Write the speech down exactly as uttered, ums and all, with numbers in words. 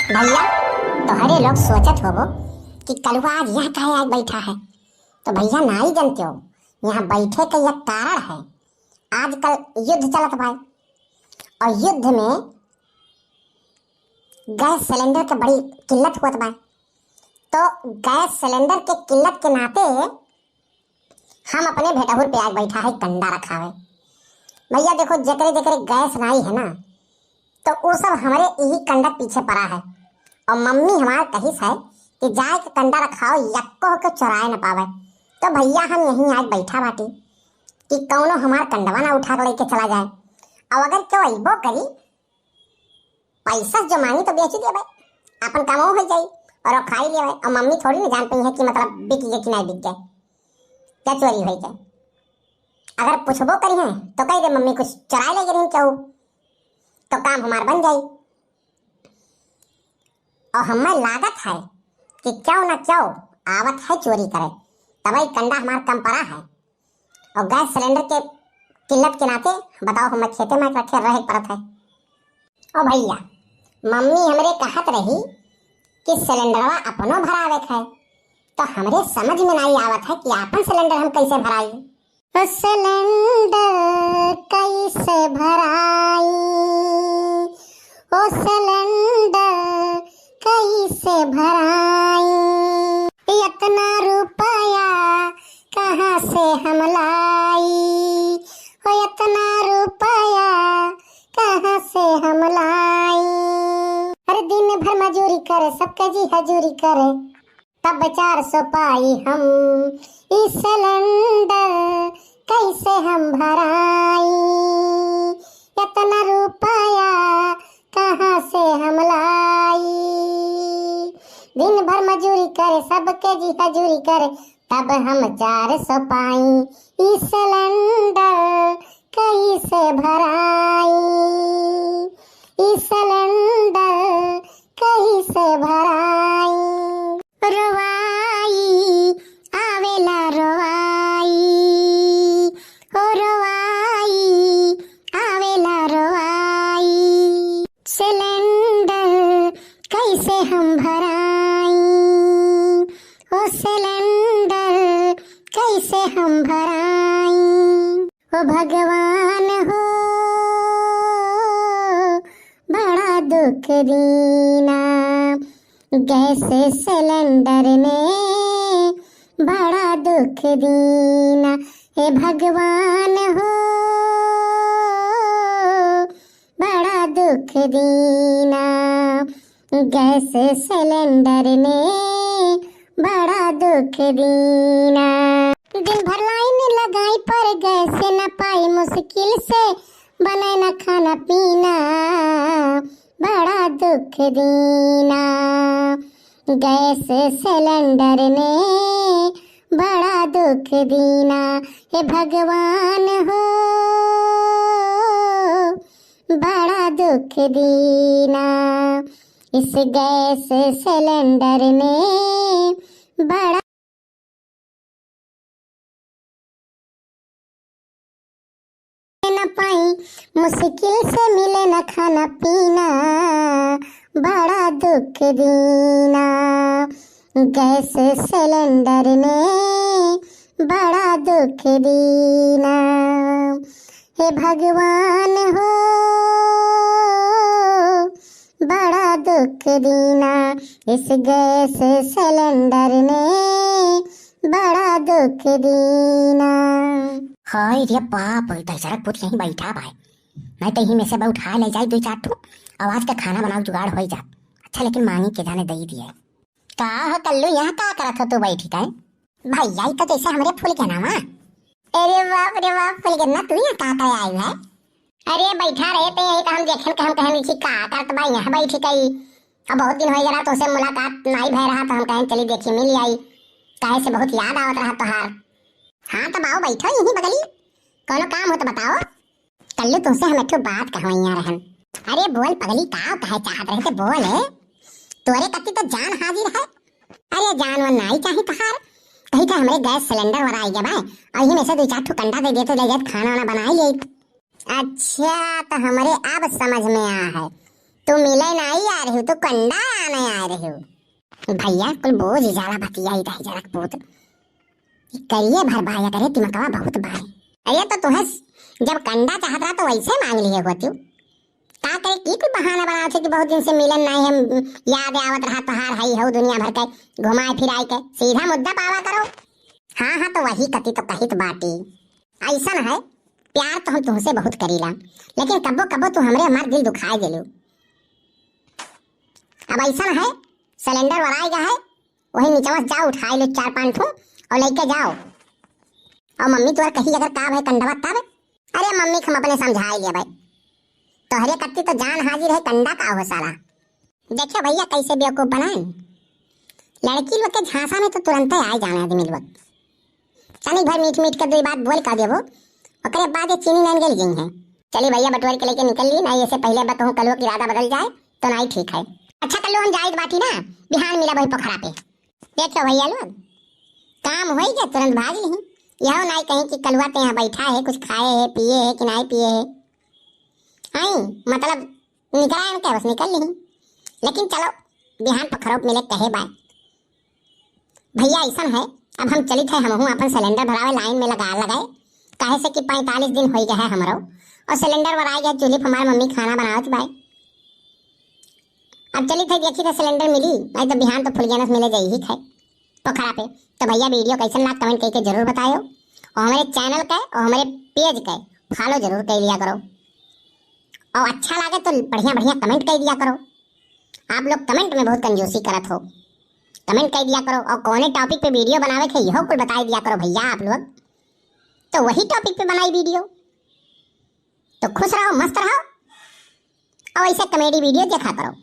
भइया, तोहरे लोग सोचत होबो कि कलुआ आज यहाँ काहे आइ बैठा है। तो भइया, नाहीं जनते हो, यहाँ बैठे का एक कारण है। आजकल युद्ध चलत बा और युद्ध में गैस सिलेंडर के बड़ी किल्लत होत बा। तो गैस सिलेंडर के किल्लत के नाते हम अपने भेटहुर पे आइ बैठा है कंडा रखावे। भइया देखो, जेकरे जेकरे गैस नाहीं है ना, तो उ सब हमरे इही कंडा पीछे परा है। और मम्मी हमार कहिस है कि जाए के कंडा रखाओ, यक्को के चोराए न पावे। तो भइया हम यहीं आइ बैठा बाटी कि कौनो हमार कंडवा ना उठा के लेके चला जाए। और अगर केहू अइबो करी, पैसा जो मांगी तो बेची देबे, अपन कमो होइ जाई और खाई लेबे। और मम्मी थोड़ी ना जान पइहैं कि मतलब बिक गए कि नाहीं बिक गए, क्या चोरी होइ गए। अगर पूछबो करिहैं तो कहि दे, मम्मी कुछ चोराए ले गए केहू, तो काम हमार बन जाई। और हमें लागत है कि केहू ना केहू आवत है चोरी करे, तबई कंडा हमार कम परा है। और गैस सिलेंडर के किल्लत के नाते बताओ, हमें खेते में रखे रहे के पड़त है। ओ भइया, मम्मी हमरे कहत रही कि सिलेंडरवा अपनो भरावे के है, तो हमरे समझ में नाहीं आवत है कि आपन सिलेंडर हम कैसे भराई। ओ सिलेंडर कैसे भराई, ओ सिलेंडर कैसे भराई, इतना रुपया कहाँ से हम लाई, ओ इतना रुपया कहाँ से हम लाई। अरे दिन भर मजूरी करे, सबके जी हजूरी करे, तब चार सौ पाई हम, ई सिलेंडर कैसे हम भराई, इतना रुपया कहाँ से हम लाई। दिन भर मजूरी करे, सबके जी हजूरी करे, तब हम चार सौ पाई, ई सिलेंडर कैसे भराई, ई सिलेंडर कैसे भराई। रोवाई आवेला रोवाई, हो रोवाई आवेला रोवाई। सिलेंडर कैसे हम भराई, ओ सिलेंडर कैसे हम भराई। ओ भगवान हो, बड़ा दुख दीना, गैस सिलेंडर ने बड़ा दुख दीना। हे भगवान हो, बड़ा दुख दीना, गैस सिलेंडर ने बड़ा दुख दीना। दिन भर लाइन लगाई पर गैस न पाई, मुश्किल से बने न खाना पीना, बड़ा दुख दीना, गैस सिलेंडर ने बड़ा दुख दीना। हे भगवान हो, बड़ा दुख दीना, इस गैस सिलेंडर ने बड़ा न पाई, मुश्किल से मिले न खाना पीना, बड़ा दुख दीना, गैस सिलेंडर ने बड़ा दुख दीना। हे भगवान हो, बड़ा दुख दीना, इस गैस सिलेंडर ने बड़ा दुख दीना। हाय रे बाप, बेचारा खुद यहीं बैठा बा, नहीं तो यहीं में से बा उठा ले जाई दो चार ठो, आवाज का खाना बनाओ जुगाड़ हो जात। अच्छा, लेकिन मांगी के जाने दई दिए। का हो कल्लू, यहाँ का करत हो तू बैठी का? भइया, ई तो जैसे हमरे फूल के नाम है। अरे बाप रे बाप, फूल के ना, तू यहाँ का करे आई है? अरे बैठा रहे ते यही तो हम देखेन के हम कहन छी का करत बा यहाँ बैठी कई। अब बहुत दिन हो गया तुमसे मुलाकात नाई भय रहा तो हम कहन चली देखी मिल आई। काहे से बहुत याद आवत रहा तोहार। हाँ तो बाओ बैठो यहीं बगली। कौनो काम हो तो बताओ। कल्लू तुमसे हम एक ठो बात कहवैया रहन। अरे बोल पगली का कहे चाहत रहे ते बोल। तोरे कत्ती तो जान हाजिर है। अरे जान वन नाई चाही तोहार। कही था हमरे गैस सिलेंडर वाला आई गया बा। और यही में से दो चार ठो कंडा दे दे तो ले जात खाना वाना बनाई ले। अच्छा, तो हमरे अब समझ में आ है, तू मिले नाई आ रही, तू कंडा नहीं आए रहे हो। भैया, कुल बोझ ज्यादा बतियाई रही जरक पूत। करिए भर बाया करे, दिमकवा बहुत बाय। अरे तो तुहे जब कंडा चाहत रहा तो वैसे मांग लिए होती। का करे की कोई बहाना बनावत है कि बहुत दिन से मिलन नहीं, हम याद आवत रहा तोहार, हई हऊ दुनिया भर के घुमाए फिराए के। सीधा मुद्दा पावा करो। हाँ, हाँ, तो वही कती तो कहित बाटी। ऐसन है, प्यार तो हम तुहसे बहुत करीला, लेकिन कब्बो कब्बो तू हमरे हमार दिल दुखाए देलू। अब ऐसन है, सिलेंडर वराएगा है, वही निचवा से जाओ, उठाए लो चार पाँच ठो और लेके जाओ। और मम्मी तोर कही अगर का भय कंडवा तब, अरे मम्मी के हम अपने समझाए लेबै। तोहरे कत्ती तो जान हाजिर है, कंडा का हो साला। देखियो भैया कैसे बेवकूफ बनाए। लड़की लोग के झांसा में तो तुरंते आए जाने आदमी लोग। तनी भर मीठ मीठ के दो बात बोल का देबो, ओकरे बाद ये चीनी नैन गल गई है। चली भैया बटोर के लेके निकल ली, नहीं ऐसे पहले बताऊँ कलुआ के इरादा बदल जाए तो नहीं ठीक है। अच्छा कल्लू हम जाइत बाटी ना, बिहान मिला वही पोखरा पे। देखियो भैया लोग, काम होई के तुरंत भाग ली। यहो नाई कहीं कि कलुआ ते यहाँ बैठा है, कुछ खाए है, पिए है कि नाई पिए है। आई मतलब निकरायन के बस निकल ली। लेकिन चलो बिहान पोखरो मिले कहे बाय। भैया ऐसन है, अब हम चलित है, हमहू अपन सिलेंडर भरावे लाइन में लगा लगाए, काहे से कि पैंतालीस दिन होई गए है हमरो, और सिलेंडर भराए गए, चूल्ही पे हमार मम्मी खाना बनावत बाय। अब चलित है, देखी तो सिलेंडर मिली, नहीं तो बिहान तो फुलगेनस मिले जाई ही है पोखरा पे। तो भैया वीडियो कैसन लाग कमेंट करके जरूर बतायो, और हमारे चैनल के और हमारे पेज के फॉलो जरूर कर लिया करो, और अच्छा लागे तो बढ़िया बढ़िया कमेंट कर दिया करो। आप लोग कमेंट में बहुत कंजूसी करत हो, कमेंट कर दिया करो, और कौने टॉपिक पे वीडियो बनावे के यहो कुल बताई दिया करो भैया आप लोग, तो वही टॉपिक पे बनाई वीडियो। तो खुश रहो, मस्त रहो, और ऐसे कॉमेडी वीडियो देखा करो।